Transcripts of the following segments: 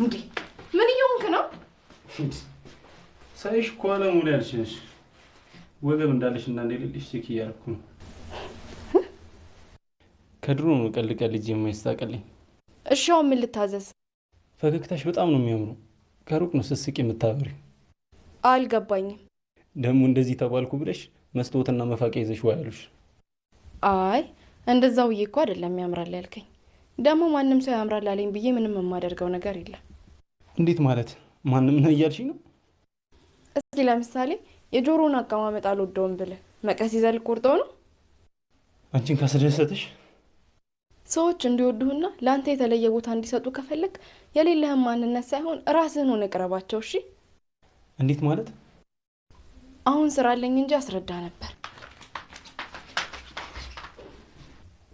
እንዴ ምን እየሆንክ ነው? ሳይሽ እኮ አለሙን ያልሽ ነሽ። ወገብ እንዳለሽ እና እንደሌለሽ check እያደረኩ ነው። ከድሮ ነው ቀልድ ቀልጄ የማይሳቅልኝ። እሺ አሁን ምን ልታዘዝ? ፈገግታሽ በጣም ነው የሚያምረው። ከሩቅ ነው ስትስቂ የምታበሪው። አልገባኝም። ደግሞ እንደዚህ ተባልኩ ብለሽ መስታወትና መፋቂያ ይዘሽ ወይ አሉሽ። አይ እንደዛ ውዬ እኮ አይደለም ያምራል ያልከኝ። ደግሞ ማንም ሰው ያምራል አለኝ ብዬ ምንም የማደርገው ነገር የለም። እንዴት ማለት? ማንም ነው እያልሽኝ ነው? እስኪ ለምሳሌ የጆሮውን አቀማመጥ አልወደውም ብለህ መቀስ ይዘህ ልቆርጠው ነው? አንቺን ካስደሰተሽ። ሰዎች እንዲወዱህና ለአንተ የተለየ ቦታ እንዲሰጡ ከፈለግ የሌለህን ማንነት ሳይሆን ራስህን ሆነህ ቅረባቸው። እሺ። እንዴት ማለት? አሁን ስራ አለኝ እንጂ አስረዳ ነበር።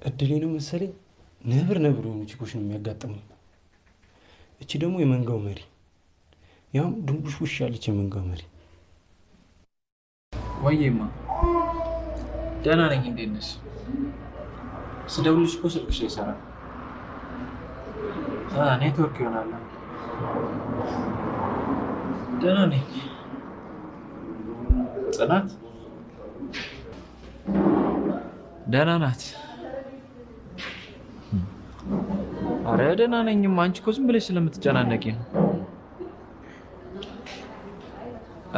እድሌ ነው መሰለኝ ነብር ነብር የሆኑ ቺኮች ነው የሚያጋጥሙኝ። እቺ ደግሞ የመንጋው መሪ፣ ያም ድንቡሽቡሽ ያለች የመንጋው መሪ። ወይዬማ ደህና ነኝ። እንዴት ነሽ? ስደውልልሽ እኮ ስልክሽ አይሰራም። ኔትወርክ ይሆናል። ደህና ነኝ። ጽናት ደህና ናት? አረ ደህና ነኝማ። አንቺ እኮ ዝም ብለሽ ስለምትጨናነቂ ነው።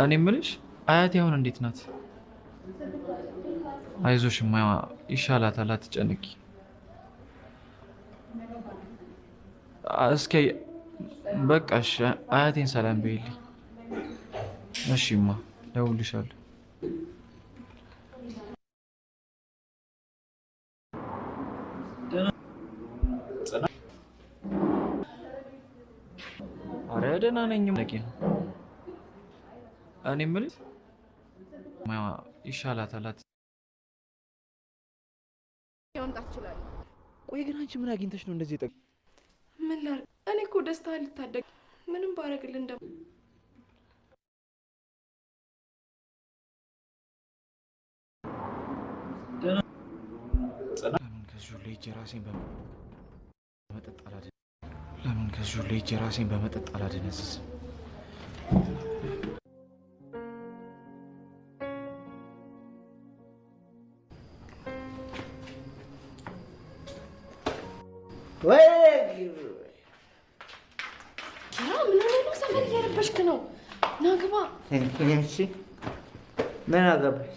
እኔ የምልሽ አያቴ አሁን እንዴት ናት? አይዞሽማ ይሻላታል፣ አትጨነቂ። እስኪ በቃሽ፣ አያቴን ሰላም በይልኝ። እሺማ እደውልልሻለሁ። አረ ደህና ነኝ። እኔ የምልሽ ይሻላታል። መምጣት እችላለሁ። ቆይ ግን አንቺ ምን አግኝተሽ ነው እንደዚህ የጠቅ? ምን ላድርግ? እኔ እኮ ደስታ ልታደግ ምንም ባረግልህ እንደ ለምን ከዚሁ ልጅ ራሴን በመጠጥ አላደ ለምን ከዚሁ ልጅ ራሴን በመጠጥ አላደነዝዝም? ኪራ ምን ሆነህ ነው? ሰፈር እየረበሽክ ነው። ና ግባ። አንቺ ምን አገባሽ?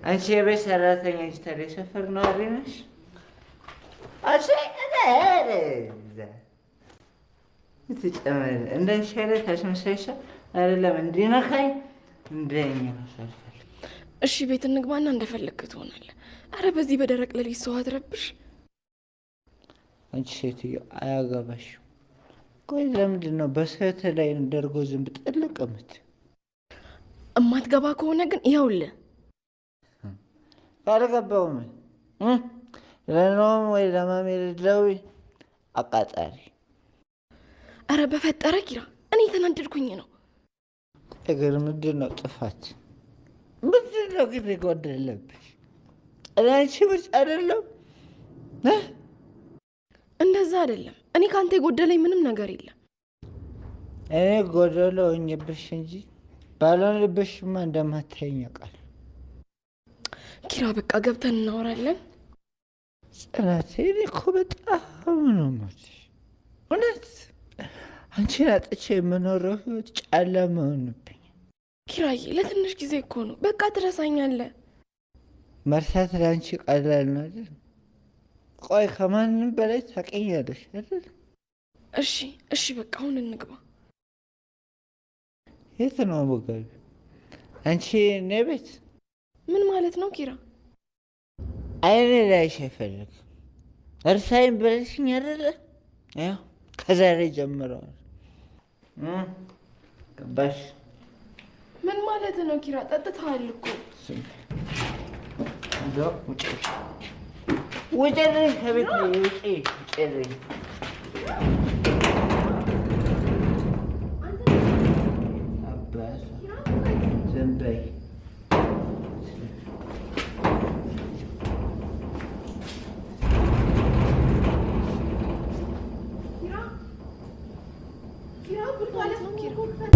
አንቺ የቤት ሰራተኛ እንጂ ታዲያ የሰፈር ነዋሪ ነሽ? ትጨመር እንዳንቺ አይነት አስመሳይ ሰው አይደለም እንዲነካኝ እንደኛ አልፈልግም። እሺ ቤት እንግባና እንደፈለግክ ትሆናለህ። አረ በዚህ በደረቅ ሌሊት ሰው አትረብሽ። አንቺ ሴትዮ አያገባሽም። ቆይ ለምንድን ነው በሰው ላይ ደርጎ ዝንብ ጥልቅ የምትይው? እማትገባ ከሆነ ግን ይኸውልህ ካልገባሁም ለኖም ወይ ለማሜ ልደውይ አቃጣሪ። አረ በፈጠረ ኪራ እኔ የተናደድኩኝ ነው። ቆይ ግን ምንድን ነው ጥፋት? ምንድን ነው ግን የጎደለብሽ? እኔ አንቺ ብቻ አይደለም። እንደዛ አይደለም። እኔ ከአንተ የጎደለኝ ምንም ነገር የለም። እኔ ጎደሎ ሆኜብሽ እንጂ ባልሆንብሽማ እንደማታየኝ አውቃለሁ። ኪራ በቃ ገብተን እናወራለን። ጽናቴ እኔ እኮ በጣም ነው የምወድሽ። እውነት አንቺን አጥቼ የምኖረው ህይወት ጨለማ ሆኖብኝ። ኪራዬ ለትንሽ ጊዜ እኮ ነው። በቃ ትረሳኛለህ። መርሳት ለአንቺ ቀላል ነው አይደል? ቆይ ከማንም በላይ ታውቂኛለሽ አይደል? እሺ እሺ በቃ አሁን እንግባ። የት ነው የምገቢው? አንቺ እኔ ቤት? ምን ማለት ነው ኪራ? አይኔ ላይሽ አይፈልግም። እርሳኝ ብለሽኝ አይደለ? ያው ከዛሬ ጀምረዋል። ገባሽ? ምን ማለት ነው ኪራ? ጠጥተሃል እኮ። ውጭ ውጭልኝ፣ ከቤት ውጪ፣ ውጭልኝ። አባቷ ዝም በይ። ኪራ ማለት ነው ኪራ።